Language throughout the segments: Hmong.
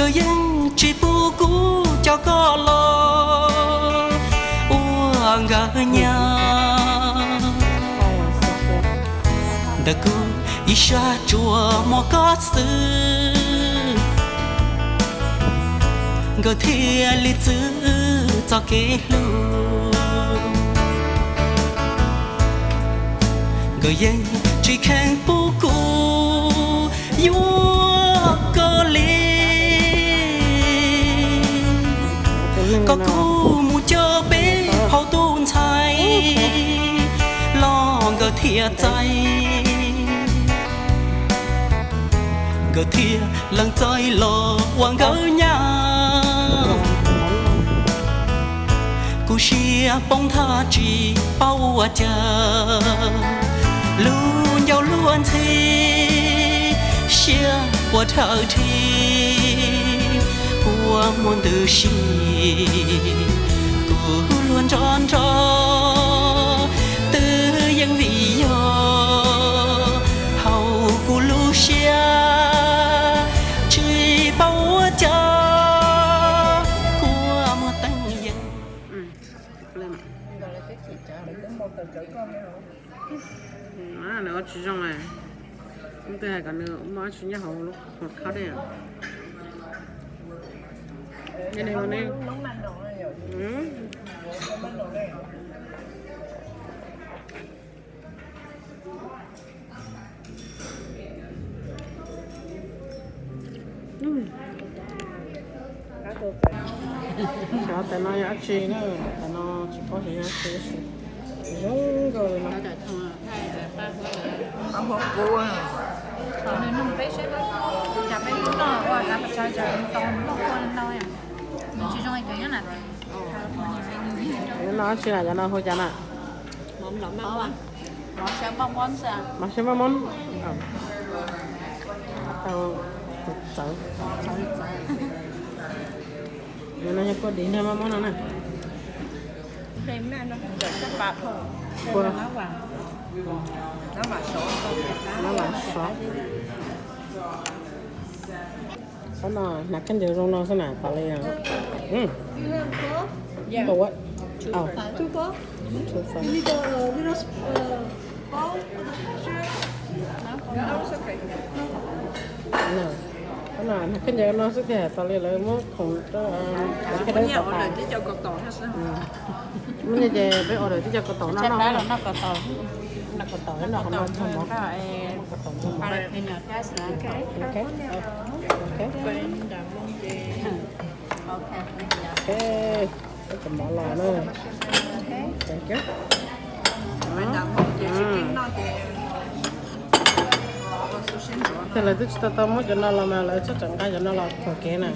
Yeej tsis pub kuv coj koj los ua nkawd nyab. Ntawm kuv ib sab tsuas muaj koj xwb, nkawd thiaj li txwv txoj kev hlub. Nkawd yeej tsis kheev pub kuv yuav koj li. Koj kuj mus coj peb hauv tus ntxhais los nkawd thiaj txais, nkawd thiaj lees txais los ua nkawd nyab. Kuv siab poob thaj tsis paub ua cas, lub ncauj luag ntxhi siab puas dhawv dhi. Kua muag ntws si kuv luag nrov nrov, twb yeej vim yog hauv kuv lub siab tsis paub ua cas, kua muag teeb yees. Nws ua tsis zoo, nws twb hais kom nws muaj tsis nyob hauv lub hauv khab dej. Xyov tais no yog dab tsi na, tais no tsis paub xyov yog dab tsi, zoo nkauj li no. Nyob no dab tsi na, cov no hu cas na? Mov siab maj mob. Tau txawv. Yog no yog kua dis nrog maj mob no na. Kua, no mas sov. Qhov no hnav khaub ncaws zoo no xwb na, tas li. But what? Oh. Too far? Too far. Qhov no hnav khaub ncaws no xwb tiag, tas li lawv muab khoom rau cov khaib dawb tom tas. Muaj nyiaj ces peb order tib co kaus taum no noj. Noj kaus taum, noj qhov no nrog mov. Kaus taum nrog mov. Ok. Ok. Ok, peb tus mov los na. Ces lawv twb tsis tau tau muab cov no los mas lawv txhob tseem nqa cov no los txog kev na.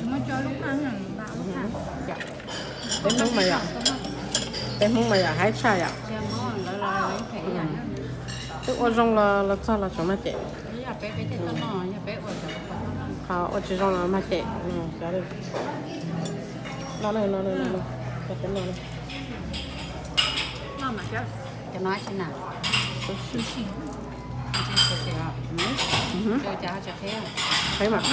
Peb Hmoob mas yom, peb Hmoob mas yom haib tshaj yom. Twb ua zoo los txog los tseem mag cem. Qhov ua tsis zoo los mag cem. Noj, noj, noj, noj, noj. Cov no tsis na. Qhib mas.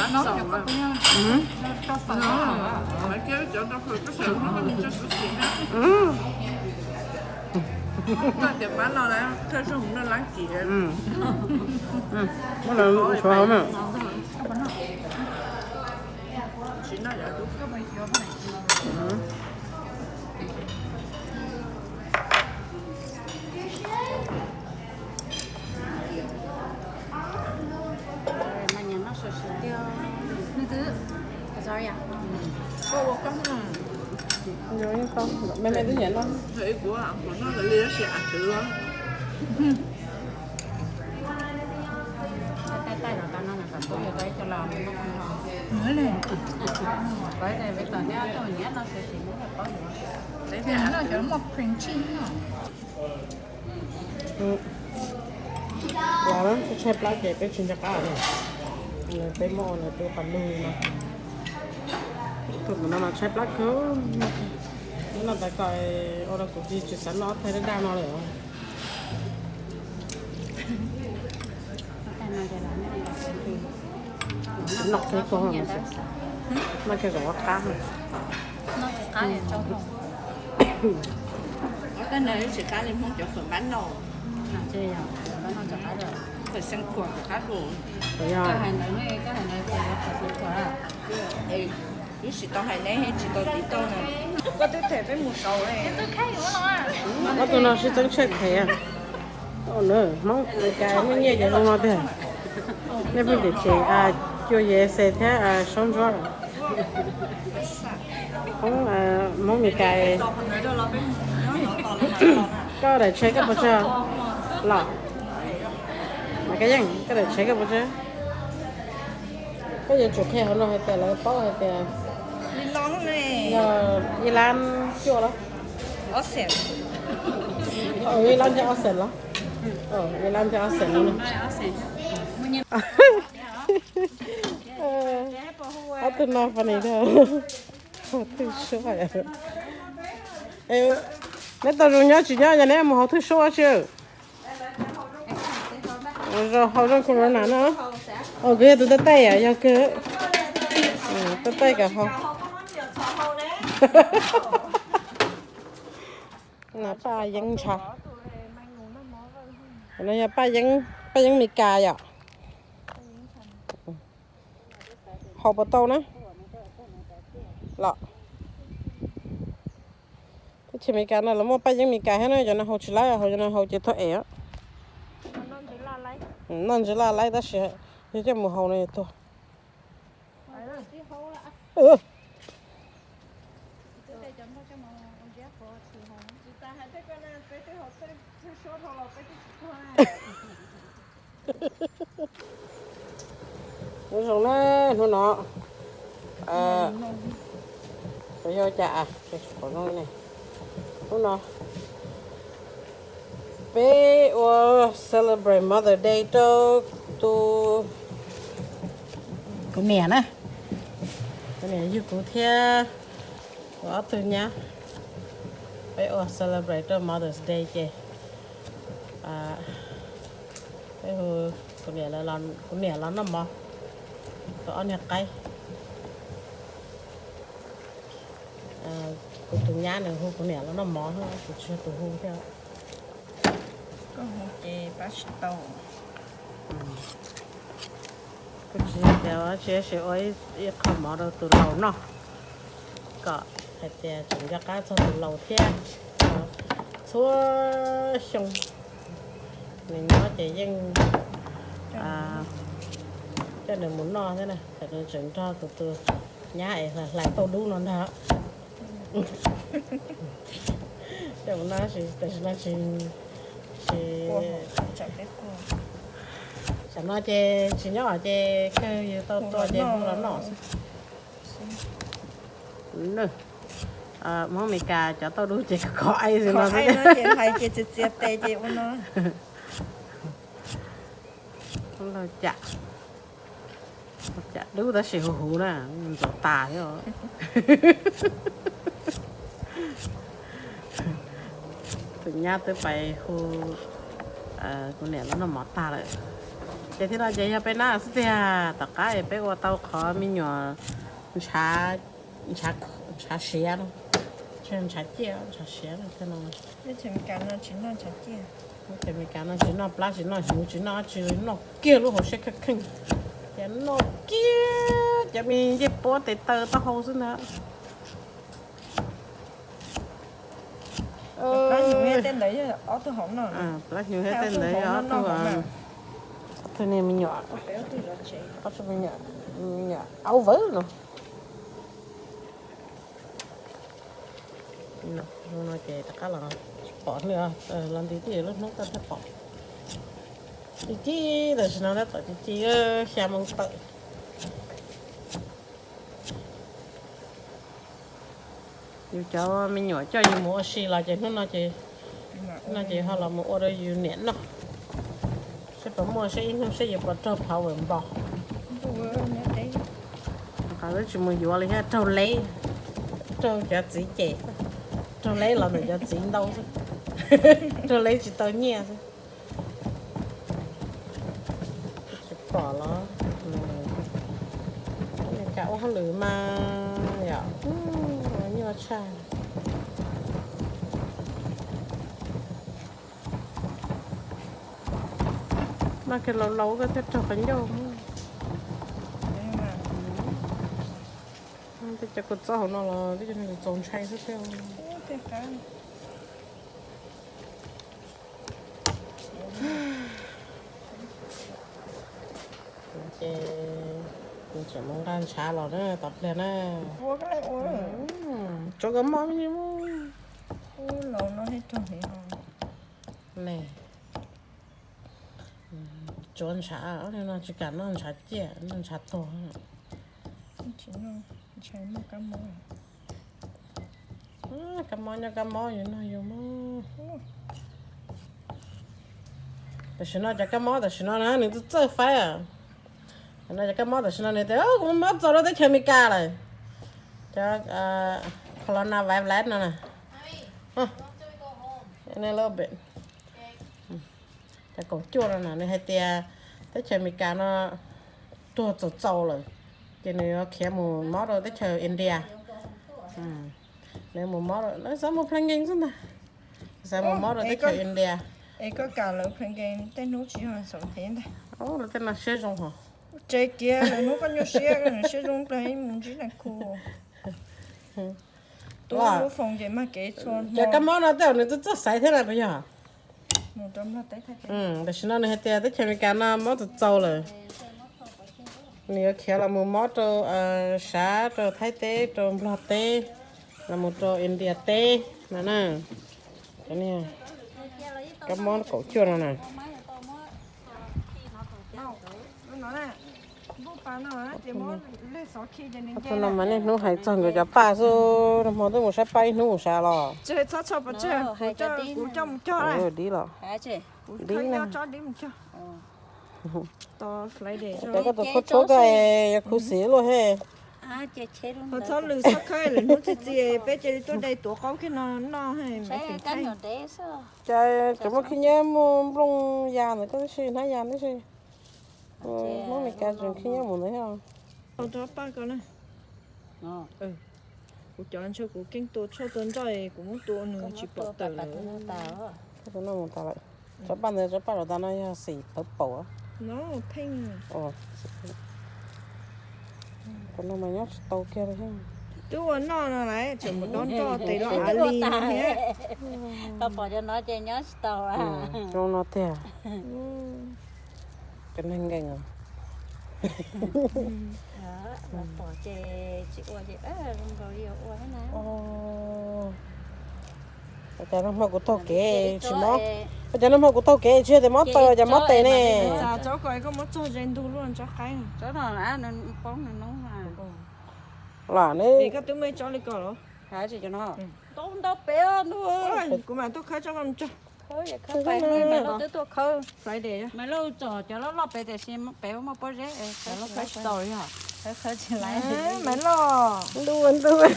Muab no ua suav hauv na. Me me twb nyiam no. Los na, tshaib plab ces peb tsis nco qab na. Peb muab ua nws tus qos lug no. Tus no mas tshaib plab kawg. Hnub no tas kom ua rau kuv tsis xav noj ob thaij daj daj no lawm. Noj qhib kawg. Noj cov zaum qab. Tej no tsis qab li Hmoob cov fawm npab noj. Fawm xeev khuam cov qab dua. Twb tsis tau hais neb tsis tau tiv tauj na. Koj twb them peb mus saud. Ob tug no sib txeeb tshaj khev. Hmoob Meskas muaj nyiaj ces zoo no tiag. Nej pheej cem cem Cuaj Yev Xes thiab Saub Ntsuab. Hmoob, Hmoob Meskas. Koj daim tsheb koj puas tsawg los? Mas Kab Yeej, koj daim tsheb koj puas tsawg? Koj yuav tsum qhia hauv no hais tias lawv paub hais tias yog ib lab cuaj los? Ib lab ntawm ob xees los? Ib lab ntawm ob xees los. Ob tug no funny thiab. Haus thwj suab. Neb tau zoo nyob tsis nyob yog neb mus haus thwj suab tsi? Zoo haus zoo corona no. Kuv yog tus taj taij yom, yog kawg. Taj taij kom haus. No Paj Yeeb ntsha. No yog Paj Yeeb, Paj Yeeb Meskas yom. Haus puas tau na? Los, teb chaws Amelikas no lawv muaj Paj Yeeb Meskas thiab na, cov no haus tsis laib, haus cov no haus ces thua es. Noj ntsis laj laib tab sis yog coj mus haus no yuav tuag. Hnub zoo na, hnub no yog cas, hnub no peb ua celebrate Mother's Day rau tus, kuv niam na, kuv niam yug kuv thiab kuv ob tug nyab. Peb ua celebrate rau Mother's Day ces peb hu kuv niam, kuv niam los noj mov rau ob niag qaib. Kuv tus nyab nws hu kuv niam los noj mov, kuv tsis yog tus hu thiab. Koj hu ces pab tsis tau. Kuv tsis yog tias tsis ua ib qho mov rau tus laus noj, kom hais tias tseem nco qab txog tus laus thiab. Txhua xyoo nws nyob ces yeej coj nws mus noj thiab na, thaum nws tseem nrog tus tus nyab es hlais tauj dub no ntag. Coj mus noj, tam sim no tsis, tsis, tam no ces tsis nyob ces kawg yus tau tua ces hu los noj xwb. Hmoob Amelikas cov tauj dub ces khov aib xwb no xwb. Cam, cam dub tab sis huv huv na, ntxuav tas thiab. Tus nyab twb pais hu kuv niam los noj mov tag lawm. Ces thiab no ces yog peb nab xwb tiag, tom qab peb ua tau qhov me nyuam ntshav siav no, ntshav ciaj ntshav siav no. Teb chaws Amelikas no tsis noj plab tsis noj hnyuv tsis noj dab tsi, noj kiag lub hauv siab kheej kheej, ces noj kiag cov me ncej puab tes taw taub hau xwb ntag. Plab hnyuv thiab tej ntawd yog ob tug, ob tug niag me nyuam, me nyuam aub vawv no. No ces rov qab los, pom los nti tib lub hnub toj thiaj pom. Ci ci, tam sim no tab tom ci ci, xya moo tawm. Yus cov me nyuam coj yus mus ua si los ces hnub no ces, no ces ho los mus ua rau yus niam noj. Seb puas muaj, seb ib hnub seb yuav puas raug power npo. Qhov twb tsis mus yuav li thiab, raug leb, raug cov txiv cem, raug leb los ntawm cov txiv ntau xwb, raug leb tsis tau nyiaj xwb. Tsis pom los, Ua hauj lwm mas yom, nyuaj tshaj. Mas kawg laus laus koj thiaj raug qhov ncauj. Tej cov kua txob hauv no los tej cov neeg txaus ntshai xwb thiab. Ces tseem mus nqa ntshav los na, tau pliag na. Tsuav koj mob ne. Tsuav ntshav, ob niag no tsis kam noj ntshav ciaj, noj ntshav tuag. Kab mob nyob kab mob yus noj yus mob. Tam sim no cov kab mob tam sim no na nws txawj txawj faib. Tam no cov kab mob tam sim no nws tias kuv mob txaus rau teb chaws Amelikas lawm. Cov coronavirus no na. Cov kaum cuaj no na nws hais tias teb chaws Amelikas no tuag txaus txaus lawm, ces nws yuav khiav mus mob rau teb chaws India. Nws mus mob, nws xav mus play game xwb ntag. Xav mus mob rau teb chaws India. Es koj kam lawv play game tej hnub tsis yog xav thiab ntag. Lawv tej no siab zoo hos. Tsev kiag lawv hnub koj nyuaj siab, siab zoo plaws mus ntsib neeg khu. Tuaj lub foos ces mag kev txhua. Cov kab mob no tej zaum nws txawj txawj xaiv thiab na puas yog? Tam sim no nws hais tias teb chaws Amelikas no mob txaus txaus lawm, nws yuav khiav los mus mob rau Sav, rau Thaib teb, rau Nplog teb, los mus rau India teb no na. Kab mob kaum cuaj no na. Tus no mas niaj hnub hais txog nkawd cov paj xwb, nag hmo twb mus saib paj ib hnub mus sav los. Dib los. Koj tus khuab tshuab koj yuav khuv xim luaj he. Txhob lwm txhob khawb lwm hnub txi txiv peb cia li tuaj de tuav qaub kiag no noj. Cas tseem muaj khib nyiab muaj nplooj ya ntawd koj tib si, hnab ya tib si. Hmoob Meskas tseem khib nyiab mus ntawd thiab. Kuv cov ntshe kuv keej tua tshuaj tua nroj kuv muab tua nws tsis pom tawm lawm. Tus no mus tas lawm. Tsob paj ntawd, tsob paj los tas no yog xim pawv paum. Tus no mas nyob tsis tau kiag li thiab. Twb ua noj no lawm tseem mus dob nroj tes loj av li thiab. Tau pom cov no ces nyob tsis tau. Zoo no tiag. Cov neeg nkees os. Los pom ces tsis ua ces zoo nkaus li yuav ua thiab na. Ua cas nag hmo kuv taug kev tsis mob, ua cas nag hmo kuv taug kev tsis yog tias mob taw, cas mob tes ne. Txav tsob ko koj muab txog ze ntug luaj tsob qaib. Tsob no poob nws noob. Lam ne. Koj twb muaj ib tsob li ko los? Ntau ntau pem ntuj. Kuv mam tuaj khawb tsob ko mus tso. Khawb, khawb pais, Maiv Lauj twb tuaj khawb. Maiv Lauj tsom cov loj loj pem tiam sis pem muaj pob zeb, khawb tsis tau li os. Khawb tsis laiv. Maiv Lauj. Ntuj ntuj.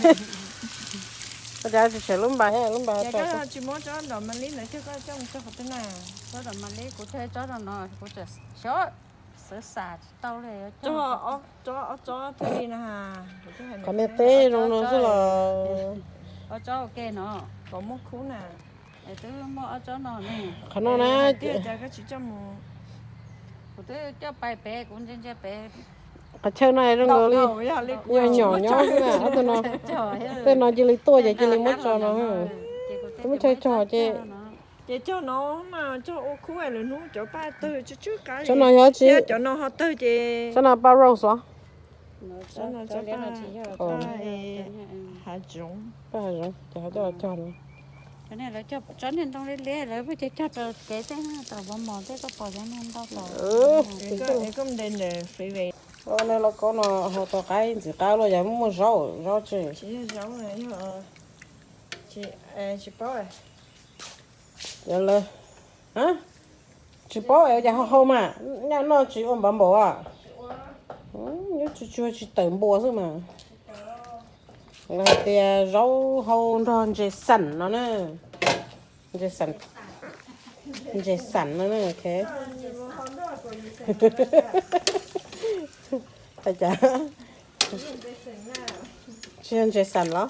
Ua cas tsis tshem lub npas thiab, lub npas. Ces koj tsis muab tsob dom ma li ntawd coj, koj coj mus tso qhov twg na? Tsob dom ma li kuv cog tsob rau no, kuv tseem xyov xav xav tsis tau li. Tsob, tsob thiaj li na. Qhov niag teb zoo no xwb los. Ob tsob ua ke no. Kom muaj khub na. Twb muaj ob tsob no ne. Qhov no na. Tiag cas koj tsis coj mus. Kuv twb coj pais pem, kuv ntsia ntsia pem. Qhov chaw no zoo nkaus li yog nyom nyob xwb na, tej no cia li tuaj ces cia li muab tso no. Twb muab chaw cog ces. Ces cog no mas cog ua khub lwm hnub cov paj tawg tsw tsw qab. Tsob no yog tsi? Cov no ho tawg ces. Tsob no paj rose os. Paj hav zoov, ces ho coj los cog no. Tsob niag ntoo liab liab lawv pheej cog cog rau kev tej, rau vov mos tej, koj pom cov niag ntoo tau. Koj nte ntawm freeway. Lauj kaub no haus tau qaib ntxim qab luaj, yog muaj zaub, zaub tsi? Tsis yog zaub, yog tsis paub. Yog lawv tsis paub es cas ho hau mas, nyaj noj tsis ua npav npaum a. Nyob tsuag tsuag tsis tawm npua xwb mas. Lawv hais tias zaub hau nrog ntses xas no na. Ntses xas, ntses xas no na, ok. Cas Tsis yog Jason los?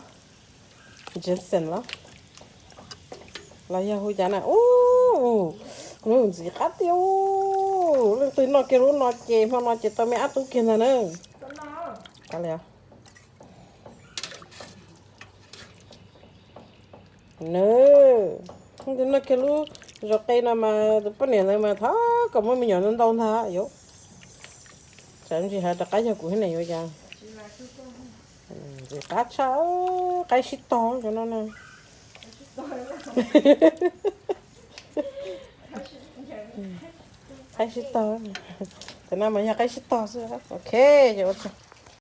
Jason los? Los yog hu cas na? Ub, ntxim qab tiag. Leej twg noj kiag lub no ces hmo no ces tau me ab tub kiag ntag na. Nws, leej twg noj kiag lub zaub qe no mas tus poj niam ntawd mas thov kom muaj me nyuam ntau ntau ntag yuav. Tsam ntsis hais rov qab yog kuv thiab ne yuav cas. Ntxim qab tshaj, qaib sib tog cov no na. Qaib sib tog. Cov no mas yog qaib sib tog xwb. Ok, ces ua tsaug.